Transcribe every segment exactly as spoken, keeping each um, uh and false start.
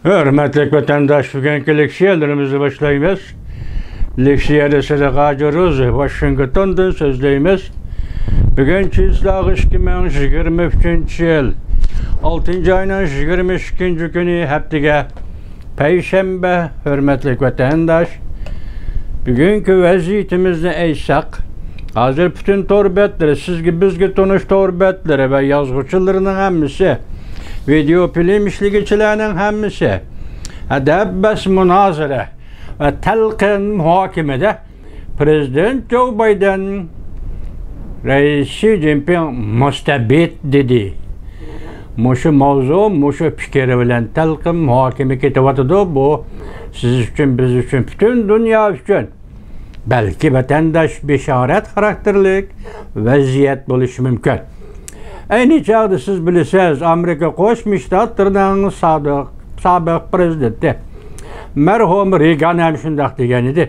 ھۆرمەتلىك ۋەتەنداش، بۈگۈنكى لېكسىيەلىرىمىزنى باشلايمىز. لېكسىيەدە سىدىق ھاجى روزى، ۋاشىنگتوندىن سۆزلەيمىز. بۈگۈن چىسلاغ ئىككى مىڭ يىگىرمە ئۈچىنچى يىل، ئالتىنچى ئاينىڭ يىگىرمە ئىككىنچى كۈنى، ھەپتىگە پەيشەنبە. ھۆرمەتلىك ۋەتەنداش، بۈگۈنكى ۋەزىيىتىمىزنى ئېيتساق، ھازىر پۈتۈن تور بەتلىرى، سىزگە، بىزگە تونۇش تور بەتلىرى ۋە يازغۇچىلىرىنىڭ ھەممىسى، ۋىدېئو فىلىم ئىشلىگۈچىلەرنىڭ ھەممىسى، ھە، دەپ بەس مۇنازىرە ۋە تەلقىن مۇھاكىمىدە پرېزىدېنت جو بايدېن رەئىس شى جىنپىڭ مۇستەبىت دېدى. مۇشۇ ماۋزۇ، مۇشۇ پىكىر بىلەن تەلقىن مۇھاكىمە كېتىۋاتىدۇ. بۇ سىز ئۈچۈن، بىز ئۈچۈن، پۈتۈن دۇنيا ئۈچۈن بەلكى ۋەتەنداش بېشارەت خاراكتېرلىك ۋەزىيەت بولۇشى مۇمكىن. ئەينى چاغدا سىز بىلىسىز، ئامېرىكا قوشما شتاتلىرىنىڭ سادىق، سابىق پرېزىدېنتى مەرھۇم رېگان ھەم شۇنداق دېگەن ئىدى.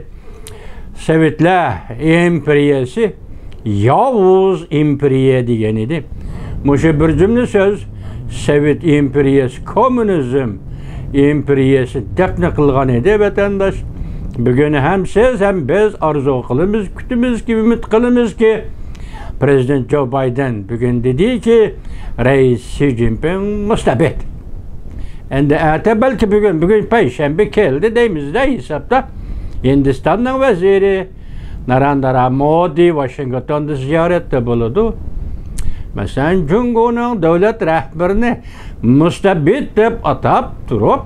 سوۋېتلار ئىمپېرىيەسى ياۋۇز ئىمپېرىيە دېگەن ئىدى. مۇشۇ بىر جۈملە سۆز سوۋېت ئىمپېرىيەسى، كوممۇنىزم ئىمپېرىيەسى دەپنە قىلغان ئىدى، ۋەتەنداش. بۈگۈن ھەم سىز، ھەم بىز ئارزۇ قىلىمىز، كۈتىمىزكى، ئۈمىد قىلىمىزكى، پرېزىدېنت جو بايدېن بۈگۈن دېدىكى، رەئىس شى جىنپىڭ مۇستەبىت. ئەمدى ئەتە بەلكى بۈگۈن، بۈگۈن پەيشەنبە كەلدى دەيمىز-دە ھېسابتا. ھىندىستاننىڭ ۋەزىرى ناراندرا مودى ۋاشىنگتوندا زىيارەتتە بولىدۇ. مەسىلەن، جۇڭگونىڭ دۆلەت رەھبىرىنى مۇستەبىت دەپ ئاتاپ تۇرۇپ،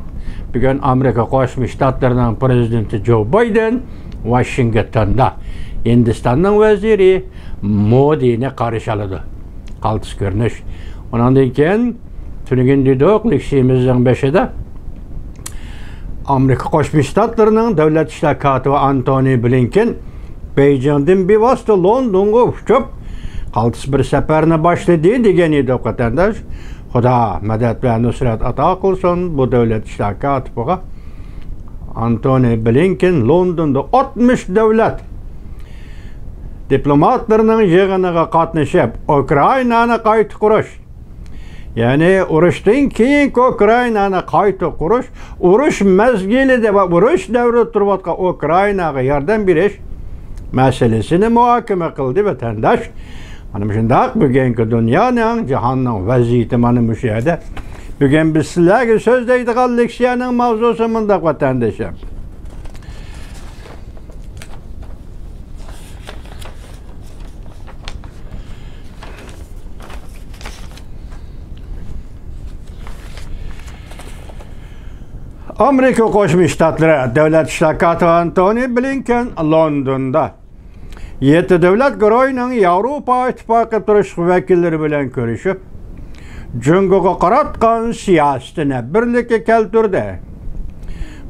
بۈگۈن ئامېرىكا قوشما شتاتلىرىنىڭ پرېزىدېنتى جو بايدېن ۋاشىنگتوندا ھىندىستاننىڭ ۋەزىرى مودىنى قارشى ئالىدۇ. قالتىس كۆرۈنۈش. ئۇنىڭدىن كېيىن تۈنۈگۈن دېدۇق لېكسىيىمىزنىڭ بېشىدا، ئامېرىكا قوشما شتاتلىرىنىڭ دۆلەت ئىشلار كاتىپى ئانتونى بلىنكېن بېيجىڭدىن بىۋاسىتە لوندونغا ئۇچۇپ، قالتىس بىر سەپەرنى باشلىدى دېگەن ئىدۇق، ۋەتەنداش. خۇدا مەدەت ۋە نۇسرەت ئاتا قىلسۇن بۇ دۆلەت ئىشلار كاتىپىغا. ئانتونى بلىنكېن لوندوندا ئاتمىش دۆلەت دىپلوماتلىرىنىڭ يىغىنىغا قاتنىشىپ، ئۇكرائىنانى قايتا قۇرۇش، يەنى ئۇرۇشتىن كېيىنكى ئۇكرائىنانى قايتا قۇرۇش، ئۇرۇش مەزگىلىدە ۋە ئۇرۇش دەۋرىدە تۇرۇۋاتقان ئۇكرائىناغا ياردەم بېرىش مەسىلىسىنى مۇھاكىمە قىلدى، ۋەتەنداش. مانا مۇشۇنداق بۈگۈنكى دۇنيانىڭ، جاھاننىڭ ۋەزىيىتى مانا مۇشۇ يەردە. بۈگۈن بىز سىلەرگە سۆزلەيدىغان لېكسىيەنىڭ ماۋزۇسى مۇنداق، ۋەتەندىشىم. ئامېرىكا قوشما شتاتلىرى دۆلەت ئىشلار كاتىپى ئانتونى بلىنكېن لوندوندا يەتتە دۆلەت گۇرۇھىنىڭ ياۋروپا ئىتتىپاقى تۇرۇشلۇق ۋەكىللىرى بىلەن كۆرۈشۈپ، جۇڭگوغا قاراتقان سىياسىتىنى بىرلىككە كەلتۈردى.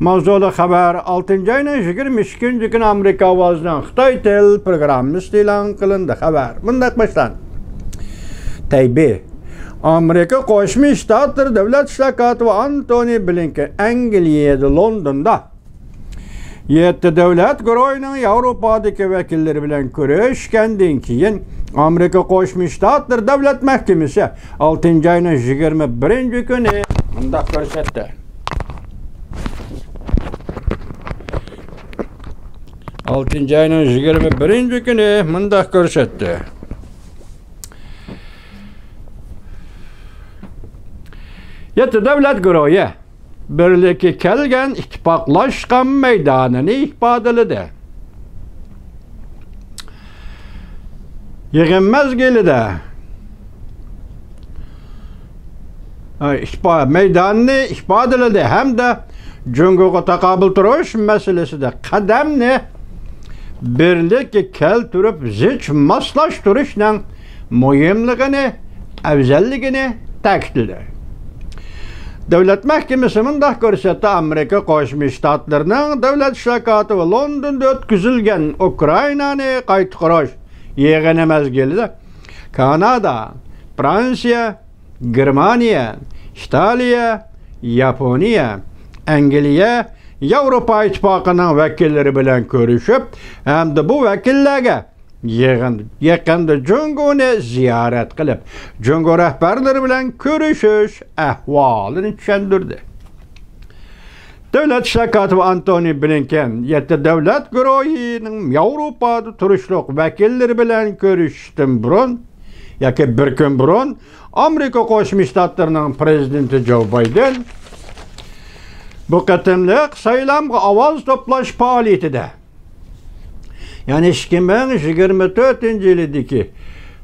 ماۋزۇلۇق خەۋەر ئالتىنچى ئاينىڭ يىگىرمە ئىككىنچى كۈنى ئامېرىكا ئاۋازىنىڭ خىتاي تىل پروگراممىسىدا ئېلان قىلىندى. خەۋەر مۇنداق باشلاندى. تەيبېي. ئامېرىكا قوشما شتاتلىرى دۆلەت ئىشلار كاتىپى ئانتونى بلىنكېن ئەنگلىيەدە لوندوندا يەتتە دۆلەت گۇرۇھىنىڭ ياۋروپادىكى ۋەكىللىرى بىلەن كۆرۈشكەندىن كېيىن، ئامېرىكا قوشما شتاتلىرى دۆلەت مەھكىمىسى ئالتىنچى ئاينىڭ يىگىرمە بىرىنچى كۈنى مۇنداق كۆرسەتتى. ئالتىنچى ئاينىڭ يىگىرمە بىرىنچى كۈنى مۇنداق كۆرسەتتى. يەتتە دۆلەت گۇرۇھى بىرلىككە كەلگەن ئىتتىپاقلاشقان مەيدانىنى ئىپادىلىدى. يىغىن مەزگىلىدە، ئىپا-، مەيدانىنى ئىپادىلىدى ھەمدە جۇڭگوغا تاقابىل تۇرۇش مەسىلىسىدە قەدەمنى بىرلىككە كەلتۈرۈپ زىچ ماسلاشتۇرۇشنىڭ مۇھىملىقىنى، ئەۋزەللىكىنى تەكىتلىدى. دۆلەت مەھكىمىسى مۇنداق كۆرسەتتى، ئامېرىكا قوشما شتاتلىرىنىڭ دۆلەت ئىشلار كاتىپى لوندوندا ئۆتكۈزۈلگەن ئۇكرائىنانى قايتا قۇرۇش يىغىنى مەزگىلىدە كانادا، فرانسىيە، گېرمانىيە، ئىتالىيە، ياپونىيە، ئەنگلىيە، ياۋروپا ئىتتىپاقىنىڭ ۋەكىللىرى بىلەن كۆرۈشۈپ ھەمدە بۇ ۋەكىللەرگە يىغىن-، يېقىندا جۇڭگونى زىيارەت قىلىپ، جۇڭگو رەھبەرلىرى بىلەن كۆرۈشۈش ئەھۋالىنى چۈشەندۈردى. دۆلەت ئىشلار كاتىپى ئانتونى بلىنكېن يەتتە دۆلەت گۇرۇھىنىڭ ياۋروپادا تۇرۇشلۇق ۋەكىللىرى بىلەن كۆرۈشۈشتىن بۇرۇن ياكى بىر كۈن بۇرۇن ئامېرىكا قوشما شتاتلىرىنىڭ پرېزىدېنتى جو بايدېن بۇ قېتىملىق سايلامغا ئاۋاز توپلاش پائالىيىتىدە، يەنى ئىككى مىڭ يىگىرمە تۆتىنچى يىلىدىكى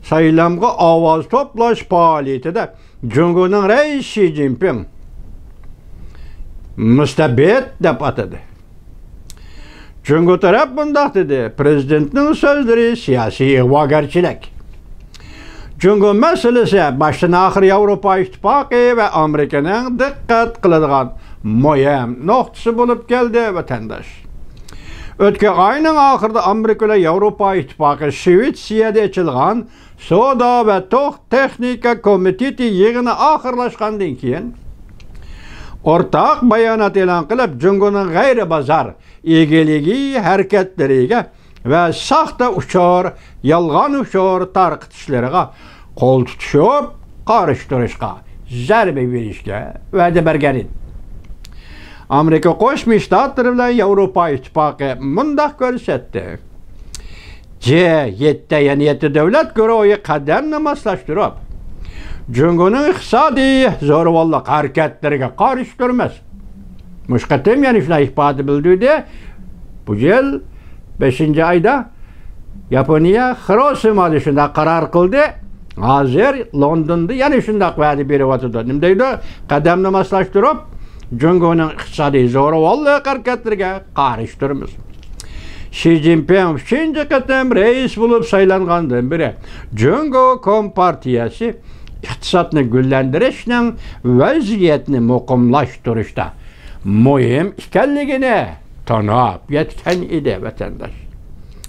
سايلامغا ئاۋاز توپلاش پائالىيىتىدە جۇڭگونىڭ رەئىسى شى جىنپىڭ مۇستەبىت دەپ ئاتىدى. جۇڭگو تەرەپ مۇنداق دېدى، پرېزىدېنتنىڭ سۆزلىرى سىياسىي ئىغۋاگەرچىلىك. جۇڭگو مەسىلىسى باشتىن ئاخىر ياۋروپا ئىتتىپاقى ۋە ئامېرىكىنىڭ دىققەت قىلىدىغان مۇھىم نۇقتىسى بولۇپ كەلدى، ۋەتەنداش. ئۆتكەن ئاينىڭ ئاخىرىدا ئامېرىكا بىلەن ياۋروپا ئىتتىپاقى شۋېتسىيەدە ئېچىلغان سودا ۋە توك تېخنىكا كومىتېتى يىغىنى ئاخىرلاشقاندىن كېيىن، ئورتاق بايانات ئېلان قىلىپ، جۇڭگونىڭ غەيرىي بازار ئىگىلىكى ھەرىكەتلىرىگە ۋە ساختا ئۇچۇر، يالغان ئۇچۇر تارقىتىشلىرىغا قول تۇتۇشۇپ، قارشى تۇرۇشقا، زەربە بېرىشكە ۋەدە بەرگەن ئىدى. ئامېرىكا قوشما شتاتلىرى بىلەن ياۋروپا ئىتتىپاقى مۇنداق كۆرسەتتى. جى يەتتە، يەنى يەتتە دۆلەت گۇرۇھى قەدەمنى ماسلاشتۇرۇپ، جۇڭگونىڭ ئىقتىسادىي زورىۋاللىق ھەرىكەتلىرىگە قارشى تۇرىمىز. مۇشۇ قېتىم يەنە شۇنداق ئىپادە بىلدۈردى. بۇ يىل بەشىنچى ئايدا ياپونىيە خىروشىمادا شۇنداق قارار قىلدى. ھازىر لوندوندا يەنە شۇنداق ۋەدە بېرىۋاتىدۇ. نېمە دەيدۇ؟ قەدەمنى ماسلاشتۇرۇپ، جۇڭگونىڭ ئىقتىسادىي زورىۋاللىق ھەرىكەتلىرىگە قارشى تۇرىمىز. شى جىنپىڭ ئۈچىنچى قېتىم رەئىس بولۇپ سايلانغاندىن بېرى، جۇڭگو كومپارتىيەسى ئىقتىسادنى گۈللەندۈرۈشنىڭ ۋەزىيەتنى مۇقىملاشتۇرۇشتا مۇھىم ئىكەنلىكىنى تونۇپ يەتكەن ئىدى، ۋەتەنداش.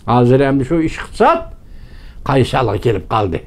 ھازىر ئەمدى شۇ ئىقتىساد قايسى ھالغا كېلىپ قالدى؟